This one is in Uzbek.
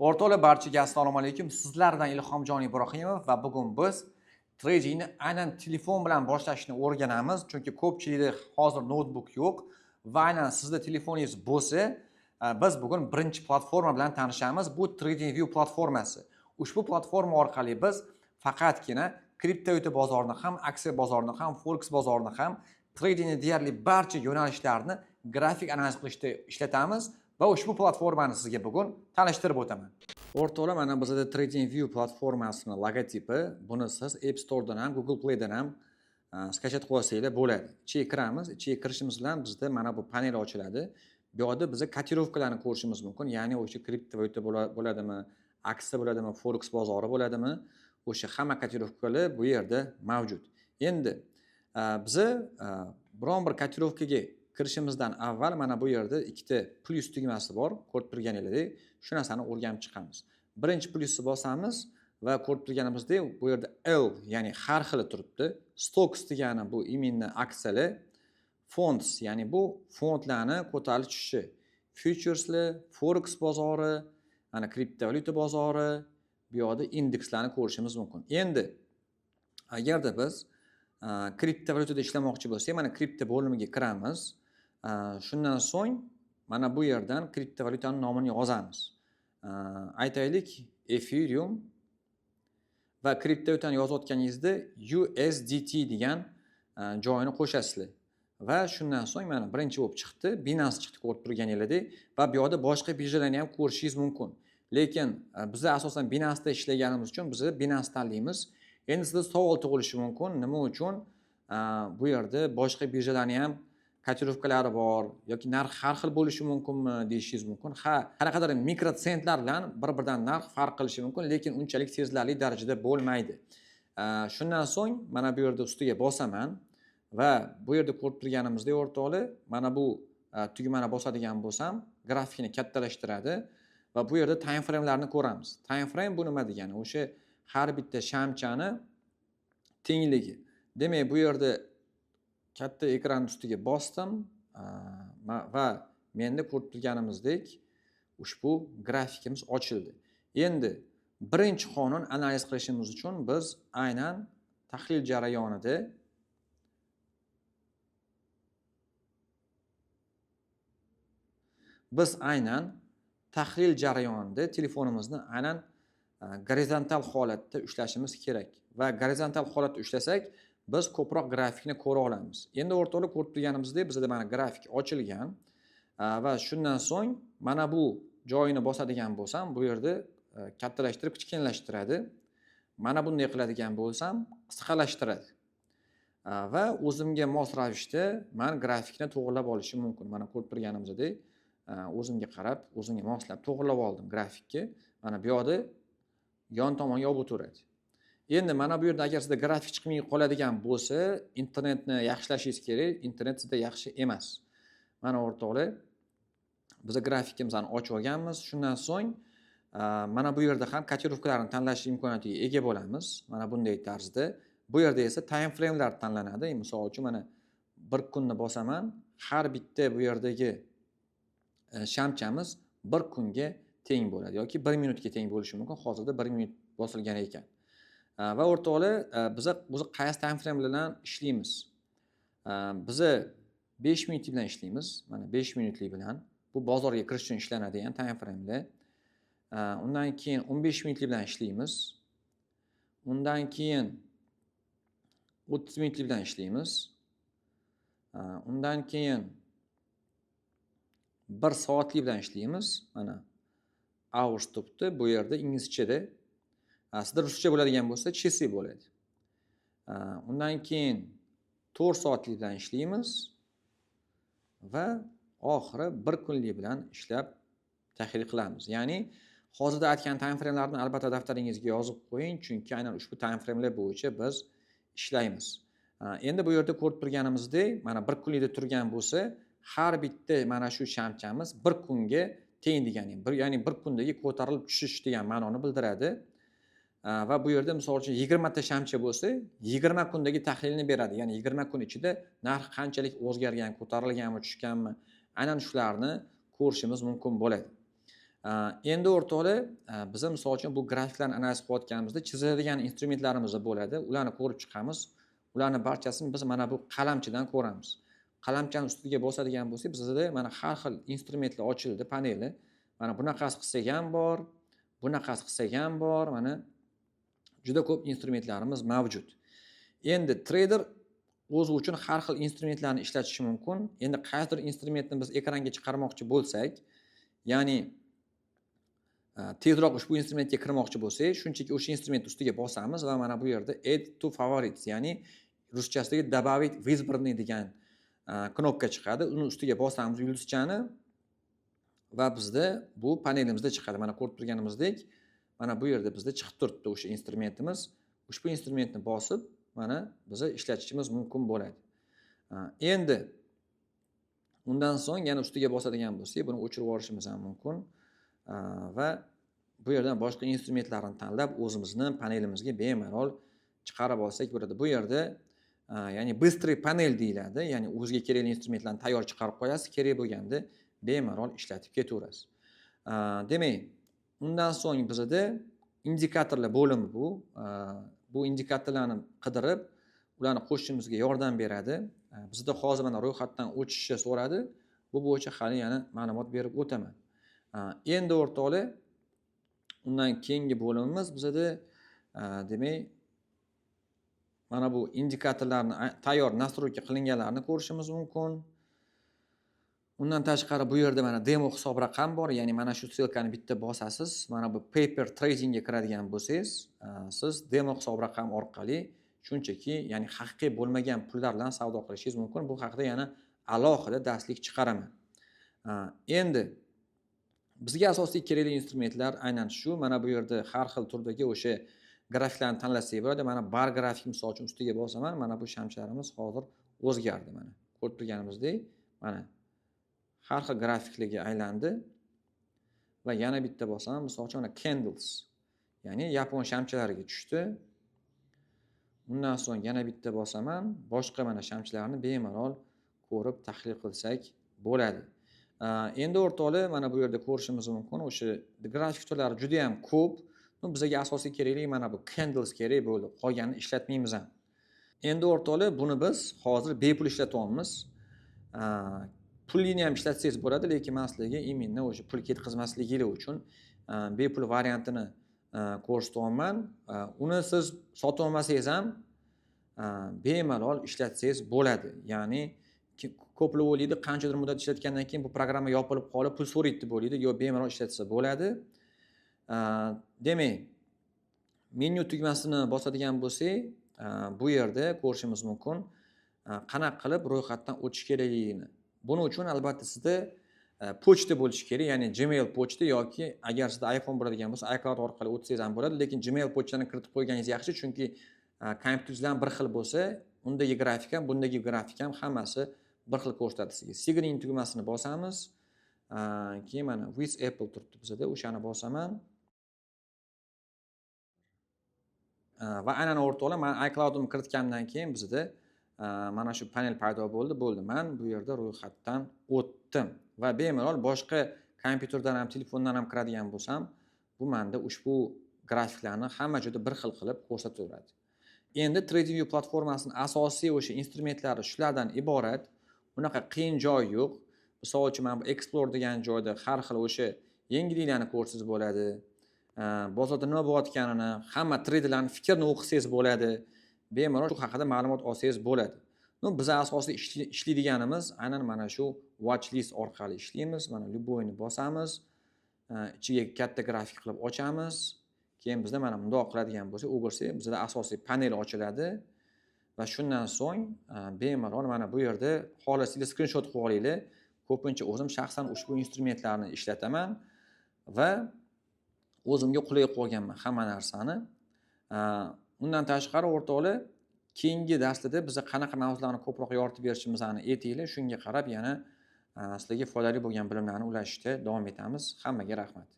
O'rtoqlar, barchaga assalomu alaykum. Sizlar bilan Ilhomjon Ibrohimov va bugun biz tradingni aynan telefon bilan boshlashni o'rganamiz, chunki ko'pchilikda hozir noutbuk yo'q va aynan sizda telefoningiz bo'lsa, biz bugun birinchi platforma bilan tanishamiz. Bu TradingView platformasi. Ushbu platforma orqali biz faqatgina kriptovalyuta bozorini ham, aksiya bozorini ham, forex bozorini ham, tradingni deyarli barcha yo'nalishlarini grafik analiz qilishda ishlatamiz va ushbu platformani sizga bugun tanishtirib o'taman. O'rtoqlar, mana bizada TradingView platformasini logotipi. Buni siz App Store'dan ham, Google Play'dan ham скачать qilib olsanglar bo'ladi. Ichiga kiramiz. Ichiga kirishimiz bilan bizda mana bu panel ochiladi. Bu yoqda biza котировка larni ko'rishimiz mumkin, ya'ni o'sha kriptovalyuta bo'ladimi, aksiya bo'ladimi, forex bozori bo'ladimi, o'sha hamma котировка lar bu yerda mavjud. Endi biza biron bir котировка ga kirishimizdan avval mana bu yerda ikkita plyus tugmasi bor, ko'rib turganingizdek, shu narsani o'rganib chiqamiz. Birinchi plyusni bosamiz va ko'rib turganimizdek, bu yerda L, ya'ni har xili turibdi. Stocks degani bu именно aksiyalar, funds, ya'ni bu fondlarni ko'tarilib tushishi, futureslar, forex bozori, mana kriptovalyuta bozori, bu yoqda indekslarni ko'rishimiz mumkin. Endi agarda biz kriptovalyutada ishlamoqchi bo'lsak, mana kripto bo'limiga kiramiz. Shundan so'ng mana bu yerdan kriptovalyutani nomini yozamiz. Aytaylik, Ethereum va kriptovalyutani yozayotganingizda USDT degan joyini qo'shasizlar. Va shundan so'ng mana birinchi bo'lib chiqdi, Binance chiqdi, ko'rib turganingizdek, va bu yoqda boshqa birjalarni ham ko'rishingiz mumkin. Lekin biz asosan Binance'da ishlaganimiz uchun biz Binance tanlaymiz. Endi sizda savol tug'ilishi mumkin, nima uchun bu yerda boshqa birjalarni ham котировка lari bor yoki narx har xil bo'lishi mumkinmi deyishingiz mumkin. Ha, qanaqadir mikrotsentlar bilan bir biridan narx farq qilishi mumkin, lekin unchalik sezilarli darajada bo'lmaydi. Shundan so'ng mana bu yerda ustiga bosaman va bu yerda ko'rib turganimizdek, o'rtoqlar, mana bu tugmani bosadigan bo'lsam, grafikni kattalashtiradi va bu yerda time framelarni ko'ramiz. Time frame bu nima degani? O'sha har bitta shamchani tengligi. Demak, bu yerda katta ekran ustiga bosdim va menda ko'rib turganimizdek ushbu grafikimiz ochildi. Endi birinchi qonun analiz qilishimiz uchun biz aynan tahlil jarayonida telefonimizni aynan gorizontal holatda ushlashimiz kerak va gorizontal holatda ushlasak, biz ko'proq grafikni ko'ra olamiz. Endi o'rtoqlar, ko'rib turganimizdek, bizda mana grafik ochilgan va shundan so'ng mana bu joyini bosadigan bo'lsam, bu yerda kattalashtirib kichkinalashtiradi. Mana bunday qiladigan bo'lsam, qisqalashtiradi. Va o'zimga mos ravishda man grafikni to'g'rilab olishim mumkin. Mana ko'rib turganimizdek, o'zimga qarab, o'zimga moslab to'g'rilab oldim grafikni. Mana bu yoqda yon tomonga olib o'tiradi. Endi mana bu yerda agar sizda grafik chiqmay qoladigan bo'lsa, internetni yaxshilashingiz kerak, internet sizda yaxshi emas. Mana o'rtoqlar, biz grafikimizni ochib olganmiz. Shundan so'ng mana bu yerda ham котировка larni tanlash imkoniyatiga ega bo'lamiz. Mana bunday tarzda. Bu yerda esa time framelar tanlanadi. Misol uchun, mana bir kunni bosaman, har bitta bu yerdagi shamchamiz bir kunga teng bo'ladi yoki 1 minutga teng bo'lishi mumkin. Hozirda 1 minut bosilgan ekan. Va o'rtoqlar, biza o'zi qaysi time frame bilan ishlaymiz? Biza 5 minutlik bilan ishlaymiz. Mana 5 minutlik bilan. Bu bozorga kirish uchun ishlanadigan time framelar. Undan keyin 15 minutlik bilan ishlaymiz. Undan keyin 30 minutlik bilan ishlaymiz. Undan keyin 1 soatlik bilan ishlaymiz. Mana hours turibdi. Bu yerda inglizchada. Sizda ruscha bo'ladigan bo'lsa, часы bo'ladi. Undan keyin 4 soatlik bilan ishlaymiz va oxiri 1 kunlik bilan ishlab tahlil qilamiz. Ya'ni hozirda aytgan time framelarni albatta daftaringizga yozib qo'ying, chunki aynan ushbu time framelar bo'yicha biz ishlaymiz. Endi bu yerda ko'rib turganimizdek, mana 1 kunlikda turgan bo'lsa, har bitta mana shu shamchamiz 1 kunga teng degani, ya'ni 1 kundagi ko'tarilib tushish degan ma'noni bildiradi. Va bu yerda misol uchun 20 ta shamcha bo'lsa, 20 kundagi tahlilni beradi. Ya'ni 20 kun ichida narx qanchalik o'zgargan, ko'tarilganmi, tushganmi, aynan shularni ko'rishimiz mumkin bo'ladi. Endi, o'rtoqlar, biza, misol uchun, bu grafiklarni analiz qilayotganimizda chiziladigan instrumentlarimiz bo'ladi, ularni ko'rib chiqamiz. Ularni barchasini biz mana bu qalamchadan ko'ramiz. Qalamchani ustiga bosadigan bo'lsak, bizada mana har xil instrumentlar ochildi paneli. Mana bunaqasi qilsak ham bor, bunaqasi qilsak ham bor. Mana juda ko'p instrumentlarimiz mavjud. Endi treyder o'zi uchun har xil instrumentlarni ishlatishi mumkin. Endi qaysidir instrumentni biz ekranga chiqarmoqchi bo'lsak, ya'ni tezroq ushbu instrumentga kirmoqchi bo'lsak, shunchaki o'sha instrument ustiga bosamiz va mana bu yerda "Add to favorites", ya'ni ruschasidagi "Добавить в избранный" degan knopka chiqadi. Uni ustiga bosamiz, yulduzchani, va bizda bu panelimizda chiqadi. Mana ko'rib turganimizdek, mana bu yerda bizda chiqib turibdi o'sha instrumentimiz. Ushbu instrumentni bosib, mana biza ishlatishimiz mumkin bo'ladi. Endi undan so'ng yana ustiga bosadigan bo'lsak, buni o'chirib yuborishimiz ham mumkin va bu yerdan boshqa instrumentlarni tanlab, o'zimizni panelimizga bemalol chiqarib olsak bo'ladi. Bu yerda, ya'ni быстрый panel deyiladi, ya'ni o'ziga kerakli instrumentlarni tayyor chiqarib qo'yasiz, kerak bo'lganda bemalol ishlatib ketaverasiz. Demak, undan so'ng bizada indikatorlar bo'limi. Bu indikatorlarni qidirib, ularni qo'shishimizga yordam beradi. Bizda hozir mana ro'yxatdan o'tishni so'radi, bu bo'yicha hali yana ma'lumot berib o'taman. Endi, o'rtoqlar, undan keyingi bo'limimiz bizada, demak, mana bu indikatorlarni tayyor настройка qilinganlarini ko'rishimiz mumkin. Undan tashqari, bu yerda mana demo hisob raqam bor, ya'ni mana shu ссылка ni bitta bosasiz, mana bu paper tradingga kiradigan bo'lsangiz, siz demo hisob raqam orqali shunchaki, ya'ni haqiqiy bo'lmagan pullar bilan savdo qilishingiz mumkin. Bu haqida yana alohida darslik chiqaraman. Endi bizga asosiy kerakli instrumentlar aynan shu. Mana bu yerda har xil turdagi o'sha grafiklarni tanlasak bo'ladi. Mana bar grafik, misol uchun, ustiga bosaman, mana bu shamchalarimiz hozir o'zgardi. Mana ko'rib turganimizdek, mana har xil grafiklarga aylandi. Va yana bitta bosaman, misol uchun, mana candles, ya'ni yapon shamchalariga tushdi. Undan so'ng yana bitta bosaman, boshqa mana shamchalarni bemalol ko'rib, tahlil qilsak bo'ladi. Endi, o'rtoqlar, mana bu yerda ko'rishimiz mumkin, o'sha grafik turlari juda yam ko'p. Ну, bizga asosiy kerakli mana bu candles kerak bo'ldi, qolganini ishlatmaymiz ham. Endi, o'rtoqlar, buni biz hozir bepul ishlatyapmiz. Pulini ham ishlatsangiz bo'ladi, lekin man sizlarga именно o'sha pul ketkazmasliginglar uchun bepul variantini ko'rsatyapman. Uni siz sotib olmasangiz ham bemalol ishlatsangiz bo'ladi. Ya'ni ko'plar o'ylaydi, qanchadir muddat ishlatgandan keyin bu programma yopilib qolib, pul so'raydi deb o'ylaydi. Yo'q, bemalol ishlatsa bo'ladi. Demak, menyu tugmasini bosadigan bo'lsak, bu yerda ko'rishimiz mumkin qanaqa qilib ro'yxatdan o'tish kerakligini. Buning uchun albatta sizda pochta bo'lishi kerak, ya'ni Gmail pochta yoki agar sizda iPhone bo'ladigan bo'lsa, iCloud orqali o'tsangiz ham bo'ladi. Lekin Gmail pochtani kiritib qo'yganingiz yaxshi, chunki kompyuteringizlar ham bir xil bo'lsa, undagi grafik ham, bundagi grafik ham, hammasi bir xil ko'rsatadi sizga. Sign in tugmasini bosamiz. Keyin mana "With Apple" turibdi bizada, o'shani bosaman. Va aynan, o'rtoqlar, man iCloudimni kiritgandan keyin bizada mana shu panel paydo bo'ldi. Bo'ldi, man bu yerda ro'yxatdan o'tdim va bemalol boshqa kompyuterdan ham, telefondan ham kiradigan bo'lsam, bu manda ushbu grafiklarni hamma joyda bir xil qilib ko'rsataveradi. Endi TradingView platformasini asosiy o'sha instrumentlari shulardan iborat. Unaqa qiyin joyi yo'q. Misol uchun, mana bu Explore degan joyda har xil o'sha yangiliklarni ko'rsangiz bo'ladi, bozorda nima bo'layotganini, hamma treyderlarni fikrini o'qisangiz bo'ladi, bemalol shu haqida ma'lumot olsangiz bo'ladi. Ну, biza asosiy ishlaydiganimiz aynan mana shu watch list orqali ishlaymiz. Mana любой ni bosamiz, ichiga katta grafik qilib ochamiz. Keyin bizda mana bundoq qiladigan bo'lsak, o'girsak, bizda asosiy panel ochiladi va shundan so'ng bemalol mana bu yerda xohlasanglar, skrinshot qilib olinglar. Ko'pincha o'zim shaxsan ushbu instrumentlarni ishlataman va o'zimga qulay qilib olganman hamma narsani. Undan tashqari, o'rtoqlar, keyingi darslarda biza qanaqa mavzularni ko'proq yoritib berishimizni aytinglar, shunga qarab yana sizlarga foydali bo'lgan bilimlarni ulashishda davom etamiz. Hammaga rahmat.